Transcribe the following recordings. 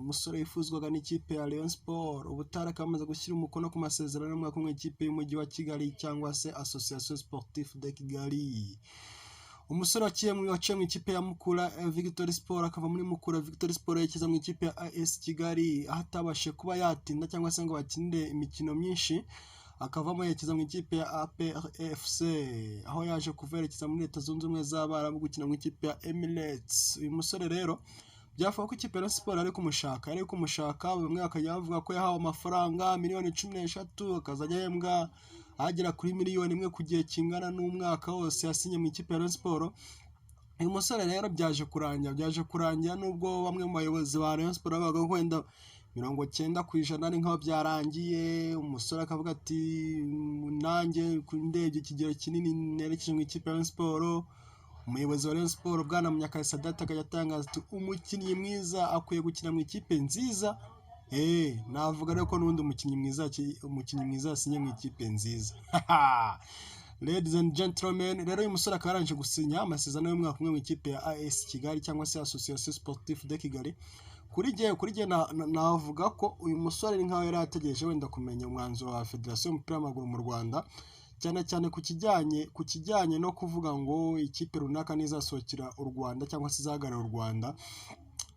Umusore wifuzwaga n'ikipe ya Rayon Sport, ubutara akaba amaze gushyira umukono ku masezerano y'umwaka umwe ikipe y'umujyi wa Kigali cyangwa se Association Sportive de Kigali. Umusore waciye mu ikipe ya Mukura Victory Sport, akava muri Mukura Victory Sport yerekeza mu ikipe ya AS Kigali, aho atabashije kuba yatinda cyangwa se ngo bakinire imikino myinshi, akavamo yerekeza mu ikipe ya APR FC, aho yaje kuva yerekeza muri Leta Zunze Ubumwe z'Abarabu gukina mu ikipe ya Emirates. Uyu musore rero byavuga ko ikipe ya Rayon Sport yari kumushaka, bamwe bakajya bavuga ko yahawe amafaranga miliyoni 13, akazajya ahembwa agera kuri miliyoni 1 ku gihe kingana n'umwaka wose yasinye mu ikipe ya Rayon Sport. Uyu musore rero byaje kurangira nubwo bamwe mu bayobozi ba Rayon Sport bavuga ko wenda 90% ari nkaho byarangiye, umusore akavuga ati: "Nanjye ndebye ikigero kinini nerekeje mu ikipe ya Rayon Sport." Umuyobozi wa Rayon Sport, bwana Munyakazi Sadate, akajya atangaza ati: "Umukinnyi mwiza akwiye gukina mu ikipe nziza." Navuga rero ko n'ubundi umukinnyi mwiza yasinye mu ikipe nziza. Ladies and gentlemen, rero uyu musore akaba yarangije gusinya amasezerano y'umwaka umwe mu ikipe ya AS Kigali cyangwa se Association Sportive de Kigali. Kuri jye navuga ko uyu musore ni nkaho yari ategereje wenda kumenya umwanzuro wa Federasiyo y'umupira w'amaguru mu Rwanda, cyane cyane ku kijyanye no kuvuga ngo ikipe runaka nizasohokera u Rwanda cyangwa se izahagararira u Rwanda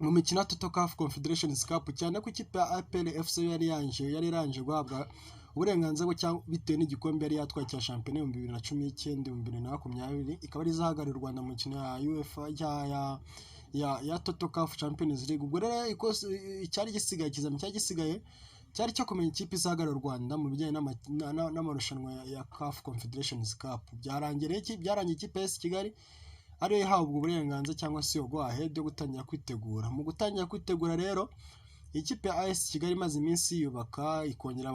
mu mikino ya Total CAF Confederations Cup, cyane ko ikipe ya APR FC yari irangije guhabwa uburenganzira bwo cyangwa bitewe n'igikombe yari yatwaye cya shampiyona 2019, 2020, ikaba ari izahagararira u Rwanda mu mikino ya UEFA ya Total CAF Champions League. Ubwo rero icyari gisigaye, ikizami cyari gisigaye cyari cyo kumenya ikipe izahagararira u Rwanda mu bijyanye n'amarushanwa ya CAF Confederations Cup. Byarangiye ikipe ya AS Kigali ariyo ihawe ubwo burenganzira cyangwa se iyo go ahead yo gutangira kwitegura. Mu gutangira kwitegura rero, ikipe ya AS Kigali imaze iminsi yiyubaka, ikongera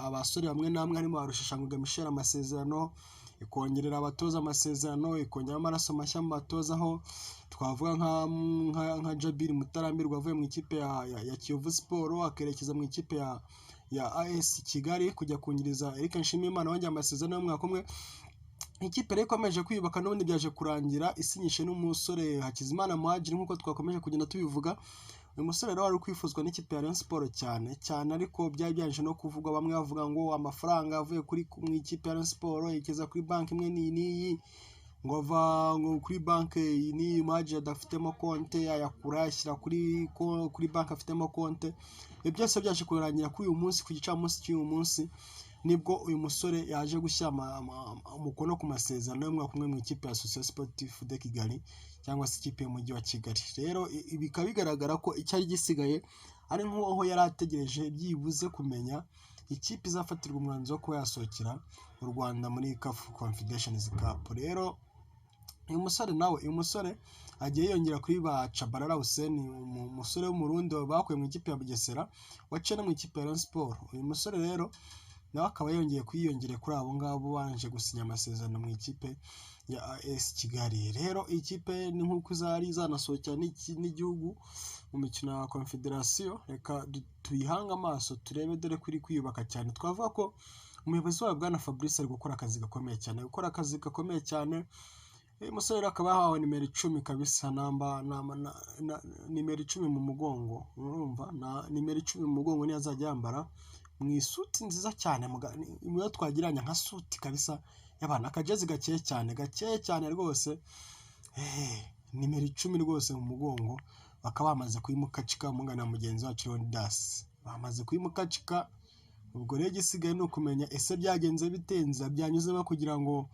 abasore bamwe na bamwe harimo ba Rusheshangoga Michel amasezerano, ikongerera abatoza amasezerano, ikongera amaraso mashya mu batoza, aho twavuga nka Jabiri Mutarambirwa avuye mu ikipe ya Kiyovu Sport akerekeza mu ikipe ya AS Kigali kujya kungiriza Eric Nshimiyimana wongeye amasezerano y'umwaka umwe. Ikipe rero ikomeje kwiyubaka, n'ubundi byaje kurangira isinyishe n'umusore Hakizimana Muhadjiri, nk'uko twakomeje kugenda tubivuga. Uyu musore rero wari kwifuzwa n'ikipe ya Rayon Sport cyane cyane, ariko byari byanje no kuvugwa, bamwe bavuga ngo amafaranga avuye kuri mu ikipe ya Rayon Sport yerekeza kuri banki imwe n'iyi n'iyi, ngo ava ngo kuri banki iyi n'iyi Muhadjiri adafitemo konte, ayakura ayashyira kuri banki afitemo konte. Ibyo byose byaje kurangira kuri uyu munsi, ku gicamunsi cy'uyu munsi, nibwo uyu musore yaje gushyira umukono ku masezerano y'umwaka umwe mu ikipe ya Association Sportive de Kigali cyangwa se ikipe y'umujyi wa Kigali. Rero bikaba bigaragara ko icyari gisigaye ari nk'aho yari ategereje byibuze kumenya ikipe izafatirwa umwanzuro wo kuba yasohokera u Rwanda muri CAF Confederations Cup. Rero uyu musore agiye yiyongera kuri ba Tchabalala Hussein, umusore w'Umurundi bakuye mu ikipe ya Bugesera waciye no mu ikipe ya Rayon Sport. Uyu musore rero nawe akaba yongeye kwiyongera kuri abo ngabo banje gusinya amasezerano mu ikipe ya AS Kigali. Rero iyi kipe ni nk'uko izari zanasohokera n'igihugu mu mikino ya Confederation. Reka tuyihange amaso turebe, dore ko iri kwiyubaka cyane. Twavuga ko umuyobozi wayo, bwana Fabrice, ari gukora akazi gakomeye cyane, gukora akazi gakomeye cyane. Uyu musore rero akaba yahawe nimero 10 kabisa, namba na nimero 10 mu mugongo. Urumva na nimero 10 mu mugongo niyo azajya yambara mu isuti nziza cyane, niyo twagereranya nka suti kabisa y'abantu, akajezi gakeye cyane, gakeye cyane rwose. Nimero 10 rwose mu mugongo bakaba bamaze kuyimukacika mungana na mugenzi wacu Leonidas, bamaze kuyimukacika. Ubwo rero igisigaye ni ukumenya ese byagenze bite, inzira byanyuzemo kugira ngo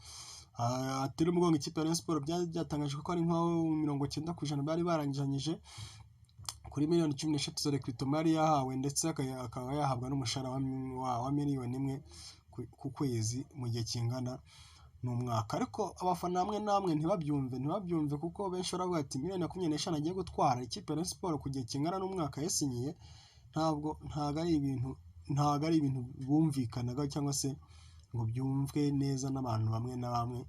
atere umugongo ikipe ya Rayon Sports. Byari byatangajwe ko ari nkaho 90% bari barangizanyije kuri miliyoni 13 za recruitment yari yahawe, ndetse akaba yahabwa n'umushahara wa miliyoni 1 ku kwezi mu gihe kingana n'umwaka. Ariko abafana bamwe na bamwe ntibabyumve, kuko benshi baravuga ati miliyoni 25 agiye gutwara ikipe ya Rayon Sports ku gihe kingana n'umwaka yasinyiye, ntabwo ari ibintu bumvikanaga cyangwa se ngo byumvwe neza n'abantu bamwe na bamwe.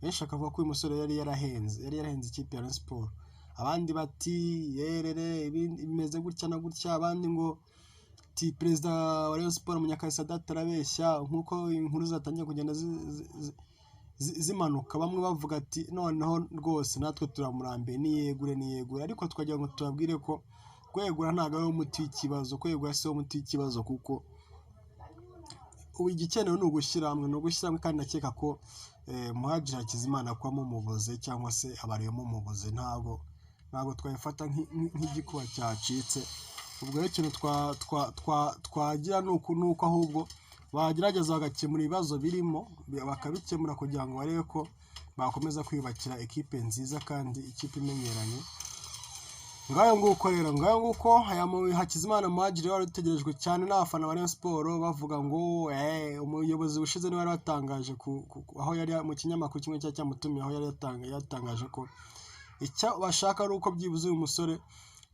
Benshi bakavuga ko uyu musore yari yarahenze ikipe ya Rayon Sports. Abandi bati yerere bimeze gutya na gutya, abandi ngo ti perezida wa Rayon Sports Munyakazi Sadate arabeshya, nk'uko inkuru zatangiye kugenda zimanuka, bamwe bavuga ati: "Noneho rwose natwe turamurambiye, niyegure, niyegure." Ariko twagira ngo tubabwire ko Kwegura ntabwo ari umuti w'ikibazo, kwegura si wo muti w'ikibazo, kuko ubu igikenewe ni ugushyira hamwe, ni ugushyira hamwe. Kandi ndakeka ko Muhadjiri Hakizimana kuba mumubuze cyangwa se abariyo mumubuze, ntabwo twabifata nk'igikuba cyacitse. Ubwo rero ikintu twagira ni uko ahubwo bagerageza bagakemura ibibazo birimo, bakabikemura kugira ngo barebe ko bakomeza kwiyubakira ekipe nziza kandi ikipe imenyeranye. Ngayo nguko rero, ngayo nguko. Aya Hakizimana Muhadjiri wari utegerejwe cyane n'abafana ba Rayon Sport, bavuga ngo umuyobozi ushize niwe wari watangaje aho yari mu kinyamakuru kimwe cyari cyamutumiye, aho yari yatangaje ko icyo bashaka ari uko byibuze uyu musore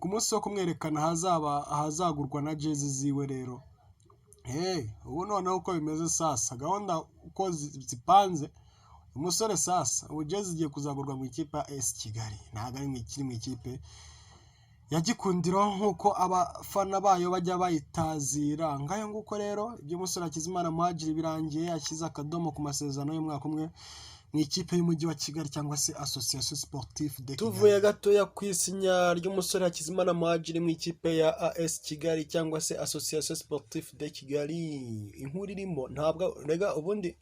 ku munsi wo kumwerekana hazaba ahazagurwa na jezi ziwe. Rero ubu noneho uko bimeze sasa, gahunda uko zipanze, umusore sasa ubu jezi igiye kuzagurwa mu ikipe ya AS Kigali, ntabwo ari ikiri mu ikipe ya Gikundiro nk'uko abafana bayo bajya bayitazira. Ngayo nguko rero, iby'umusore Hakizimana Muhadjiri birangiye ashyize akadomo ku masezerano y'umwaka umwe mu ikipe y'umujyi wa Kigali cyangwa se Association Sportive de Kigali. Tuvuye gatoya ku isinya ry'umusore Hakizimana Muhadjiri mu ikipe ya AS Kigali cyangwa se Association Sportive de Kigali, inkuru irimo ntabwo rega ubundi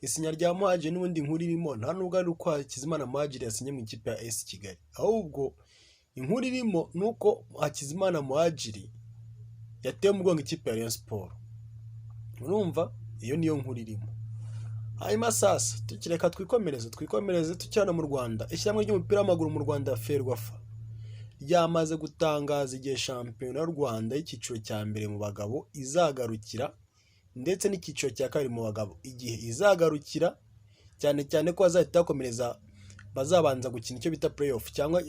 isinya rya Muhadjiri, n'ubundi inkuru irimo nta nubwo ari uko Hakizimana Muhadjiri yasinye mu ikipe ya AS Kigali, ahubwo inkuru irimo ni uko Hakizimana Muhadjiri yateye umugongo ikipe ya Rayon Sport. Urumva iyo niyo nkuru irimo. Hanyuma sasa tukireka twikomereze tukiri hano mu Rwanda. Ishyirahamwe ry'umupira w'amaguru mu Rwanda, FERWAFA, ryamaze gutangaza igihe shampiyona y'u Rwanda y'icyiciro cya mbere mu bagabo izagarukira, ndetse n'icyiciro cya kabiri mu bagabo igihe izagarukira, cyane cyane ko bazahita bakomereza, bazabanza gukina icyo bita play-off cyangwa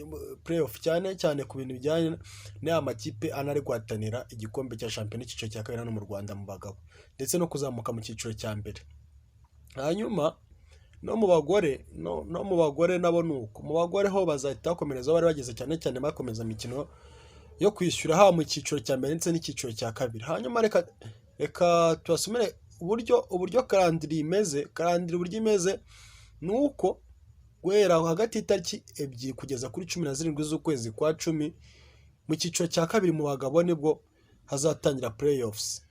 play-off, cyane cyane ku bintu bijyanye n'aya makipe anari guhatanira igikombe cya shampiyona icyiciro cya kabiri hano mu Rwanda mu bagabo, ndetse no kuzamuka mu cyiciro cya mbere. Hanyuma no mu bagore, no mu bagore nabo ni uko. Mu bagore ho bazahita bakomereza aho bari bageze, cyane cyane bakomeza imikino yo kwishyura, haba mu cyiciro cya mbere ndetse n'icyiciro cya kabiri. Hanyuma reka tubasomere uburyo calendrier imeze. Calendrier uburyo imeze ni uko guhera hagati y'itariki 2 kugeza kuri 17 z'ukwezi kwa 10, mu cyiciro cya kabiri mu bagabo nibwo hazatangira playoffs,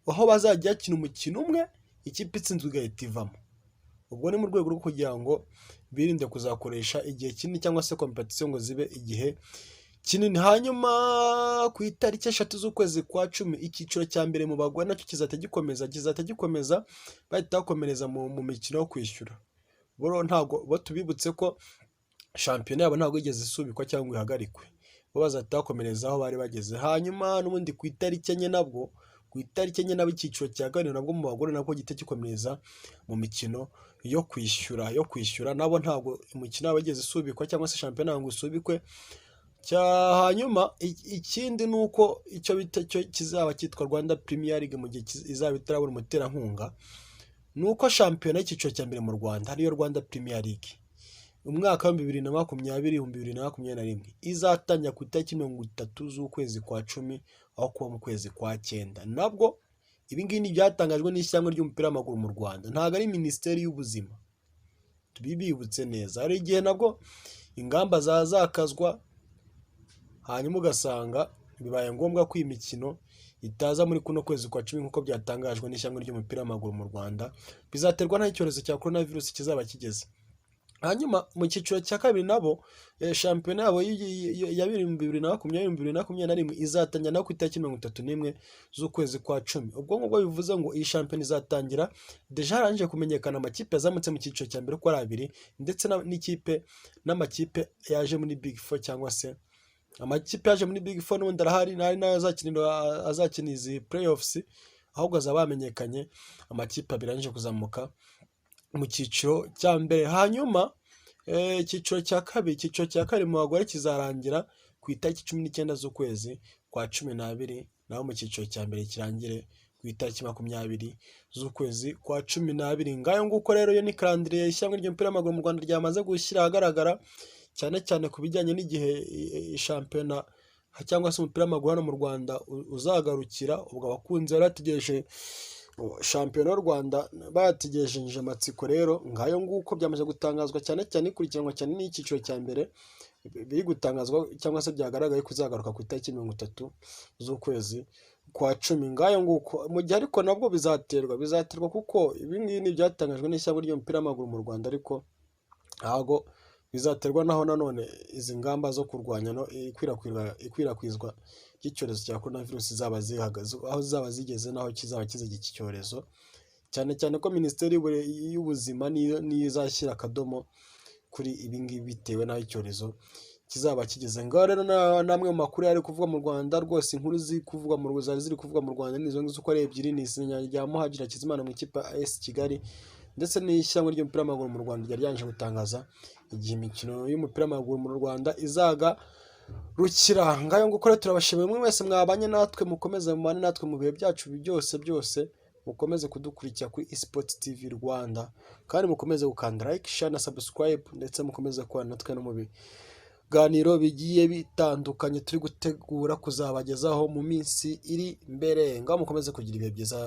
aho bazajya bakina umukino umwe, ikipe itsinzwe igahita ivamo. Ubwo ni mu rwego rwo kugira ngo birinde kuzakoresha igihe kinini cyangwa se competition ngo zibe igihe kinini. Hanyuma ku itariki 3 z'ukwezi kwa 10, icyiciro cya mbere mu bagore nacyo kizahita gikomeza, bahita bakomereza mu mikino yo kwishyura. Bo ntabwo bo, tubibutse ko shampiyona yabo ntabwo yigeze isubikwa cyangwa ihagarikwe, bo bazahita bakomereza aho bari bageze. Hanyuma n'ubundi ku itariki 4 nabwo, ku itariki 4 nabo icyiciro cya kabiri nabwo mu bagore nabwo gihita gikomereza mu mikino yo kwishyura. Nabo ntabwo imikino yabo yigeze isubikwa cyangwa se shampiyona ngo isubikwe. Hanyuma ikindi ni uko icyo bita cyo kizaba cyitwa Rwanda Premier League mu gihe izaba itarabona umuterankunga, ni uko shampiyona y'icyiciro cya mbere mu Rwanda, ariyo Rwanda Premier League, umwaka wa 2020, 2021, izatangira ku itariki 30 z'ukwezi kwa 10 aho kuba mu kwezi kwa cyenda. Nabwo ibi ngibi ni ibyatangajwe n'ishyirahamwe ry'umupira w'amaguru mu Rwanda, ntabwo ari Minisiteri y'Ubuzima. Tubibibutse neza, hari igihe nabwo ingamba zazakazwa, hanyuma ugasanga bibaye ngombwa ko iyi mikino itaza muri kuno kwezi kwa 10 nk'uko byatangajwe n'ishyirahamwe ry'umupira w'amaguru mu Rwanda. Bizaterwa n'aho icyorezo cya corona virus kizaba kigeze. Hanyuma mu cyiciro cya kabiri nabo, shampiyona yabo ya 2020, 2021 izatangira nayo ku itariki 31 z'ukwezi kwa 10. Ubwo ngubwo bivuze ngo iyi shampiyona izatangira déjà harangije kumenyekana amakipe yazamutse mu cyiciro cya mbere uko ari abiri, ndetse n'ikipe n'amakipe yaje muri Big Four, cyangwa se amakipe yaje muri Big Four n'ubundi arahari, n'ari nayo azakina izi playoffs, ahubwo azaba yamenyekanye amakipe abiri arangije kuzamuka mu cyiciro cya mbere. Hanyuma icyiciro cya kabiri mu bagore kizarangira ku itariki 19 z'ukwezi kwa 12, naho mu cyiciro cya mbere kirangire ku itariki 20 z'ukwezi kwa 12. Ngayo nguko rero, iyo ni calendrier ishyirahamwe ry'umupira w'amaguru mu Rwanda ryamaze gushyira ahagaragara, cyane cyane ku bijyanye n'igihe shampiyona cyangwa se umupira w'amaguru hano mu Rwanda uzagarukira. Ubwo abakunzi bari bategereje Shampiyona y'u Rwanda bayategereje amatsiko. Rero ngayo nguko, byamaze gutangazwa, cyane cyane ikurikiranwa cyane n'icyiciro cya mbere, biri gutangazwa cyangwa se byagaragaye ko izagaruka ku itariki 30 z'ukwezi kwa 10. Ngayo nguko, mu gihe ariko nabwo bizaterwa kuko ibi ngibi ni ibyatangajwe n'ishyirahamwe ry'umupira w'amaguru mu Rwanda, ariko ntabwo bizaterwa naho nanone izi ngamba zo kurwanya no ikwirakwizwa ry'icyorezo cya corona virus zaba zihagaze, aho zaba zigeze n'aho kizaba kizige iki cyorezo, cyane cyane ko Minisiteri y'Ubuzima niyo izashyira akadomo kuri ibi ngibi bitewe n'aho icyorezo kizaba kigeze. Ngaho rero n'amwe mu makuru yari kuvugwa mu Rwanda rwose, inkuru ziri kuvugwa mu zari ziri kuvugwa mu Rwanda ni izo ngizo uko ari ebyiri: ni isinya rya Muhadjiri Hakizimana mu ikipe ya AS Kigali, ndetse n'ishyirahamwe ry'umupira w'amaguru mu Rwanda ryari ryangije gutangaza igihe imikino y'umupira w'amaguru mu Rwanda izagarukira. Ngayo nguko rero, turabashimiye mwe mwese mwabanye natwe. Mukomeze mubane natwe mu bihe byacu byose byose, mukomeze kudukurikira kuri Esports TV Rwanda, kandi mukomeze gukanda like, share na subscribe, ndetse mukomeze kubana natwe no mu biganiro bigiye bitandukanye turi gutegura kuzabagezaho mu minsi iri imbere. Ngaho mukomeze kugira ibihe byiza.